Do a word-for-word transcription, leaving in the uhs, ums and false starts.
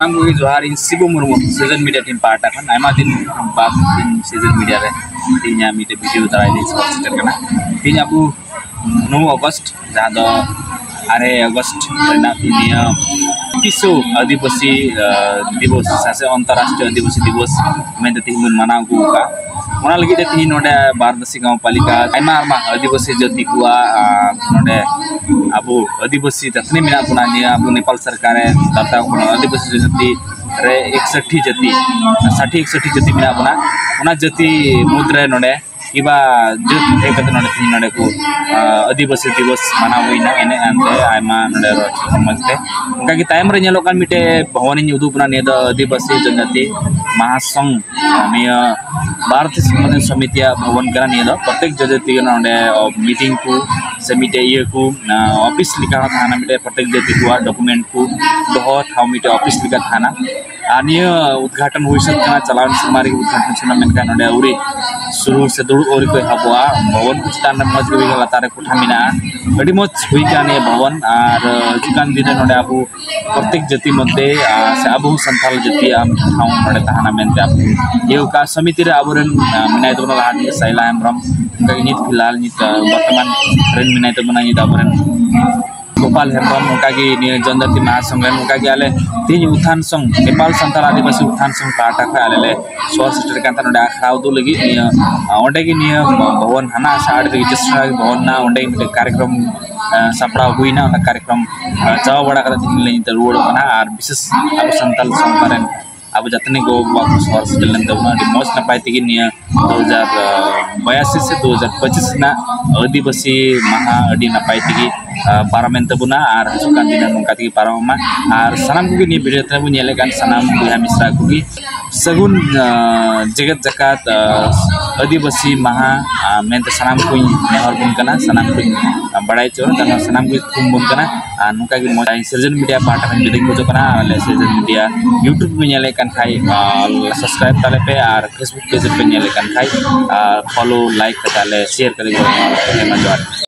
ᱥᱟᱱᱟᱢ ᱠᱚᱜᱮ ᱡᱚᱦᱟᱨ, ᱤᱧ ᱥᱤᱵᱩ ᱢᱩᱨᱢᱩ, ᱥᱤᱡᱚᱱ ᱢᱤᱰᱤᱭᱟ ᱴᱤᱢ ᱯᱟᱦᱴᱟ ᱠᱷᱚᱱ᱾ ᱟᱭᱢᱟ ᱫᱤᱱ ᱵᱟᱫ ᱤᱧ ᱥᱤᱡᱚᱱ ᱢᱤᱰᱤᱭᱟ ᱨᱮ ᱛᱮᱦᱮᱧᱟᱜ ᱢᱤᱫᱴᱮᱡ ᱵᱷᱤᱰᱤᱭᱳ ᱫᱟᱨᱟᱭ ᱛᱮ ᱥᱚᱦᱚᱨ ᱥᱮᱴᱮᱨ ᱠᱟᱱᱟ᱾ ᱛᱮᱦᱮᱧ ᱟᱵᱚ ᱱᱚᱣ ᱟᱜᱚᱥᱴ, ᱡᱟᱦᱟᱸ ᱫᱚ ᱟᱨᱮ ᱟᱜᱚᱥᱴ ᱨᱮᱱᱟᱜ ᱱᱤᱭᱟᱹ ᱛᱤᱥᱚ ᱟᱹᱫᱤᱵᱟᱹᱥᱤ, ᱟᱸ, ᱫᱤᱵᱚᱥ, ᱥᱮ ᱟᱱᱛᱚᱨᱨᱟᱥᱴᱨᱤᱭᱚ ᱟᱹᱫᱤᱵᱟᱹᱥᱤ ᱫᱤᱵᱚᱥ ᱢᱮᱱᱛᱮ ᱛᱮᱦᱮᱧ ᱵᱚᱱ ᱢᱟᱱᱟᱣ ᱟᱹᱜᱩ ᱟᱠᱟᱫᱼᱟ᱾ ᱚᱱᱟ ᱞᱟᱹᱜᱤᱫ ᱛᱮ ᱛᱮᱦᱮᱧ ᱱᱚᱰᱮ ᱵᱟᱨᱫᱟᱥᱤ ᱜᱟᱶ ᱯᱟᱞᱤᱠᱟ, ᱟᱭᱢᱟ ᱟᱭᱢᱟ ᱟᱹᱫᱤᱵᱟᱹᱥᱤ ᱡᱟᱹᱛᱤ ᱠᱚᱣᱟᱜ, ᱟᱸ, ᱱᱚᱰᱮ ᱟᱵᱚ ᱟᱹᱫᱤᱵᱟᱹᱥᱤ ᱡᱟᱹᱛᱤ ᱢᱮᱱᱟᱜ ᱵᱚᱱᱟ, ᱱᱤᱭᱟᱹ ᱟᱵᱚ ᱱᱮᱯᱟᱞ ᱥᱚᱨᱠᱟᱨ ᱨᱮ ᱫᱟᱛᱟ ᱠᱚ, ᱟᱹᱫᱤᱵᱟᱹᱥᱤ ᱡᱟᱹᱛᱤ ᱨᱮ ᱮᱠᱥᱚᱴᱴᱤ ᱡᱟᱹᱛᱤ, ᱥᱟᱴᱷᱤ ᱮᱠᱥᱚᱴᱴᱤ ᱡᱟᱹᱛᱤ ᱢᱮᱱᱟᱜ ᱵᱚᱱᱟ᱾ ᱚᱱᱟ ᱡᱟᱹᱛᱤ ᱢᱩᱫᱽᱨᱮ ᱱᱚᱰᱮ ᱠᱤᱵᱟ ᱡᱟᱹᱛ ᱦᱮᱡ ᱠᱟᱛᱮ ᱱᱚᱰᱮ ᱛᱮᱦᱮᱧ ᱱᱚᱰᱮ ᱠᱚ, ᱟᱸ, ᱟᱹᱫᱤᱵᱟᱹᱥᱤ ᱫᱤᱵᱚᱥ ᱢᱟᱱᱟᱣ ᱦᱩᱭᱱᱟ᱾ ᱮᱱᱮᱡ ᱟᱱᱛᱮ ᱟᱭᱢᱟ ᱱᱚᱰᱮ ᱨᱚᱲ ᱢᱚᱡᱽ ᱛᱮ᱾ ᱚᱱᱠᱟᱜᱮ ᱛᱟᱭᱚᱢ ᱨᱮ ᱧᱮᱞᱚᱜ ᱠᱟᱱ ᱢᱤᱫᱴᱮᱡ ᱵᱷᱚᱵᱚᱱᱤᱧ ᱩᱫᱩᱜ ᱵᱚᱱᱟ, ᱱᱤᱭᱟᱹ ᱫᱚ ᱟᱹᱫᱤᱵᱟᱹᱥᱤ ᱡᱚᱱᱡᱟᱛᱤ ᱢᱟᱦᱟᱥᱚᱝ, ᱱᱤᱭᱟᱹ ᱵᱷᱟᱨᱚᱛ ᱥᱤᱧᱚᱛ ᱥᱚᱢᱤᱛᱤᱭᱟᱜ ᱵᱷᱚᱵᱚᱱ ᱠᱟᱱᱟ᱾ ᱱᱤᱭᱟᱹ ᱫᱚ ᱯᱨᱚᱛᱮᱠ ᱡᱟᱹᱛᱤ ᱜᱮ ᱱᱚᱰᱮ ᱢᱤᱴᱤᱝ ᱠᱚ ᱥᱮ ᱢᱤᱫᱴᱮᱡ ᱤᱭᱟᱹ ᱠᱚ, ᱟᱸ, ᱚᱯᱷᱤᱥ ᱞᱮᱠᱟ ᱦᱚᱸ ᱛᱟᱦᱮᱱᱟ, ᱢᱤᱫᱴᱮᱡ ᱯᱨᱚᱛᱮᱠ ᱡᱟᱹᱛᱤ ᱠᱚᱣᱟᱜ ᱰᱚᱠᱩᱢᱮᱱᱴ ᱠᱚ ᱫᱚᱦᱚ ᱴᱷᱟᱶ ᱢᱤᱫᱴᱮᱡ ᱚᱯᱷᱤᱥ ᱞᱮᱠᱟ ᱛᱟᱦᱮᱱᱟ᱾ ᱟᱨ ᱱᱤᱭᱟᱹ ᱩᱫᱽᱜᱷᱟᱴᱚᱱ ᱦᱩᱭ ᱥᱟᱹᱛ ᱠᱟᱱᱟ, ᱪᱟᱞᱟᱣᱮᱱ ᱥᱮᱨᱢᱟ ᱨᱮᱜᱮ ᱩᱫᱽᱜᱷᱟᱴᱚᱱ ᱥᱮᱱᱟ, ᱢᱮᱱᱠᱷᱟᱱ ᱱᱚᱰᱮ ᱟᱹᱣᱨᱤ ᱥᱩᱨᱩ ᱥᱮ ᱫᱩᱲᱩᱵ ᱟᱹᱣᱨᱤ ᱠᱚ ᱮᱦᱚᱵᱚᱜᱼᱟ᱾ ᱵᱷᱚᱵᱚᱱ ᱠᱚ ᱪᱮᱛᱟᱱ ᱨᱮ ᱢᱚᱡᱽ ᱜᱮ ᱞᱟᱛᱟᱨ ᱨᱮ ᱠᱚᱴᱷᱟ ᱢᱮᱱᱟᱜᱼᱟ᱾ ᱟᱹᱰᱤ ᱢᱚᱡᱽ ᱦᱩᱭ ᱠᱟᱱᱟ ᱱᱤᱭᱟᱹ ᱵᱷᱚᱵᱚᱱ, ᱟᱨ ᱦᱤᱡᱩᱜ ᱠᱟᱱ ᱫᱤᱱ ᱨᱮ ᱱᱚᱰᱮ ᱟᱵᱚ ᱯᱨᱚᱛᱮᱠ ᱡᱟᱹᱛᱤ ᱢᱚᱫᱽᱫᱷᱮ, ᱟᱨ ᱥᱮ ᱟᱵᱚ ᱦᱚᱸ ᱥᱟᱱᱛᱟᱲ ᱡᱟᱹᱛᱤᱭᱟᱜ ᱢᱤᱫᱴᱟᱝ ᱴᱷᱟᱶ ᱱᱚᱰᱮ ᱛᱟᱦᱮᱱᱟ ᱢᱮᱱᱛᱮ ᱟᱵᱚ ᱤᱭᱟᱹ ᱠᱟᱜᱼᱟ᱾ ᱥᱚᱢᱤᱛᱤ ᱨᱮ ᱟᱵᱚᱨᱮᱱ, ᱟᱨ, ᱢᱮᱱᱟᱭ ᱛᱟᱵᱚᱱᱟ ᱞᱟᱦᱟ ᱫᱤᱱ ᱥᱟᱭᱞᱟ ᱦᱮᱢᱵᱨᱚᱢ, ᱚᱱᱠᱟᱜᱮ ᱱᱤᱛ ᱯᱷᱤᱞᱦᱟᱞ ᱱᱤᱛ, ᱟᱨ, ᱵᱚᱨᱛᱚᱢᱟᱱ ᱨᱮᱱ ᱢᱮᱱᱟᱭ ᱛᱟᱵᱚᱱᱟ ᱱᱤᱛ ᱟᱵᱚᱨᱮᱱ ᱜᱳᱯᱟᱞ ᱦᱮᱢᱵᱨᱚᱢ, ᱚᱱᱠᱟᱜᱮ ᱱᱤᱭᱟᱹ ᱡᱚᱱᱡᱟᱛᱤ ᱢᱟᱦᱟᱥᱚᱝ ᱨᱮᱱ, ᱚᱱᱠᱟᱜᱮ ᱟᱞᱮ ᱛᱮᱦᱮᱧ ᱩᱛᱷᱟᱱ ᱥᱚᱝ, ᱱᱮᱯᱟᱞ ᱥᱟᱱᱛᱟᱲ ᱟᱹᱫᱤᱵᱟᱹᱥᱤ ᱩᱛᱷᱟᱱ ᱥᱚᱝ ᱯᱟᱦᱴᱟ ᱠᱷᱚᱱ ᱟᱞᱮ ᱞᱮ ᱥᱚᱦᱚᱨ ᱥᱮᱴᱮᱨ ᱠᱟᱱ ᱛᱟᱦᱮᱸ ᱱᱚᱰᱮ ᱟᱠᱷᱲᱟ ᱩᱫᱩᱜ ᱞᱟᱹᱜᱤᱫ᱾ ᱱᱤᱭᱟᱹ, ᱟᱨ, ᱚᱸᱰᱮ ᱜᱮ ᱱᱤᱭᱟᱹ ᱵᱷᱚᱵᱚᱱ ᱦᱟᱱᱟ ᱟᱥᱟ ᱟᱹᱰᱤ ᱨᱮᱡᱤᱥᱴᱟᱨ ᱵᱷᱚᱵᱚᱱ ᱱᱟ, ᱚᱸᱰᱮ ᱜᱮ ᱢᱤᱫᱴᱮᱱ ᱠᱟᱨᱭᱚᱠᱨᱚᱢ, ᱟᱨ, ᱥᱟᱯᱲᱟᱣ ᱦᱩᱭᱱᱟ᱾ ᱚᱱᱟ ᱠᱟᱨᱭᱚᱠᱨᱚᱢ, ᱟᱨ, ᱪᱟᱵᱟ ᱵᱟᱲᱟ ᱠᱟᱛᱮ ᱛᱮᱦᱮᱧ ᱞᱮ ᱨᱩᱣᱟᱹᱲᱚᱜ ᱠᱟᱱᱟ᱾ ᱟᱨ ᱵᱤᱥᱮᱥ ᱟᱵᱚ ᱥᱟᱱᱛᱟᱲ ᱥᱟᱶᱛᱟ ᱨᱮᱱ ᱟᱵᱚ ᱡᱟᱹᱛᱤᱱᱤ ᱜᱚ ᱵᱟᱵᱟ ᱠᱚ ᱥᱚᱦᱚᱨ ᱥᱮᱴᱮᱨ ᱞᱮᱱ ᱛᱟᱵᱚᱱᱟ᱾ ᱟᱹᱰᱤ ᱢᱚᱡᱽ ᱱᱟᱯᱟᱭ ᱛᱮᱜᱮ ᱱᱤᱭᱟᱹ ᱫᱩ ᱦᱟᱡᱟᱨ ᱵᱟᱭᱟᱥᱤ ᱥᱮ ᱫᱩ ᱦᱟᱡᱟᱨ ᱯᱚᱸᱪᱤᱥ ᱨᱮᱱᱟᱜ ᱟᱹᱫᱤᱵᱟᱹᱥᱤ ᱢᱟᱦᱟ ᱟᱹᱰᱤ ᱱᱟᱯᱟᱭ ᱛᱮᱜᱮ, ᱟᱨ, ᱯᱟᱨᱚᱢᱮᱱ ᱛᱟᱵᱚᱱᱟ, ᱟᱨ ᱦᱤᱡᱩᱜ ᱠᱟᱱ ᱫᱤᱱ ᱦᱚᱸ ᱱᱚᱝᱠᱟ ᱛᱮᱜᱮ ᱯᱟᱨᱚᱢᱚᱜ ᱢᱟ᱾ ᱟᱨ ᱥᱟᱱᱟᱢ ᱠᱚᱜᱮ ᱱᱤᱭᱟᱹ ᱵᱷᱤᱰᱤᱭᱳ ᱛᱮ ᱵᱚᱱ ᱧᱮᱞᱮᱫ ᱠᱟᱱ ᱥᱟᱱᱟᱢ ᱵᱚᱭᱦᱟ ᱢᱤᱥᱨᱟ ᱠᱚᱜᱮ ᱥᱟᱹᱜᱩᱱ, ᱟᱸ, ᱡᱮᱜᱮᱛ ᱡᱟᱠᱟᱛ, ᱟᱸ, ᱟᱹᱫᱤᱵᱟᱹᱥᱤ ᱢᱟᱦᱟ, ᱟᱸ, ᱢᱮᱱᱛᱮ ᱥᱟᱱᱟᱢ ᱠᱚᱧ ᱱᱮᱦᱚᱨ ᱵᱚᱱ ᱠᱟᱱᱟ, ᱥᱟᱱᱟᱢ ᱠᱚᱧ, ᱟᱸ, ᱵᱟᱲᱟᱭ ᱦᱚᱪᱚ ᱠᱟᱱᱟ, ᱥᱟᱱᱟᱢ ᱠᱚᱧ ᱛᱷᱩᱢ ᱵᱚᱱ ᱠᱟᱱᱟ᱾ ᱟᱨ ᱱᱚᱝᱠᱟ ᱜᱮ ᱢᱚᱡᱽ ᱥᱤᱨᱡᱚᱱ ᱢᱤᱰᱤᱭᱟ ᱯᱟᱦᱴᱟ ᱠᱷᱚᱱ ᱡᱩᱫᱤᱧ ᱠᱷᱚᱡᱚᱜ ᱠᱟᱱᱟ, ᱟᱞᱮ ᱥᱤᱨᱡᱚᱱ ᱢᱤᱰᱤᱭᱟ YouTube ᱯᱮ ᱧᱮᱞᱮᱫ ᱠᱟᱱ ᱠᱷᱟᱡ, ᱟᱸ, ᱥᱟᱵᱥᱠᱨᱟᱭᱤᱵ ᱛᱟᱞᱮ ᱯᱮ, ᱟᱨ Facebook ᱯᱮᱡᱽ ᱨᱮᱯᱮ ᱧᱮᱞᱮᱫ ᱠᱟᱱ ᱠᱷᱟᱡ, ᱟᱨ ᱯᱷᱚᱞᱳ, ᱞᱟᱭᱤᱠ ᱠᱟᱛᱮ ᱟᱞᱮ ᱥᱮᱭᱟᱨ ᱠᱟᱛᱮ ᱜᱚᱲᱚ ᱮᱢᱟ ᱞᱮᱯᱮ᱾ ᱟᱭᱢᱟ ᱡᱚᱦᱟᱨ᱾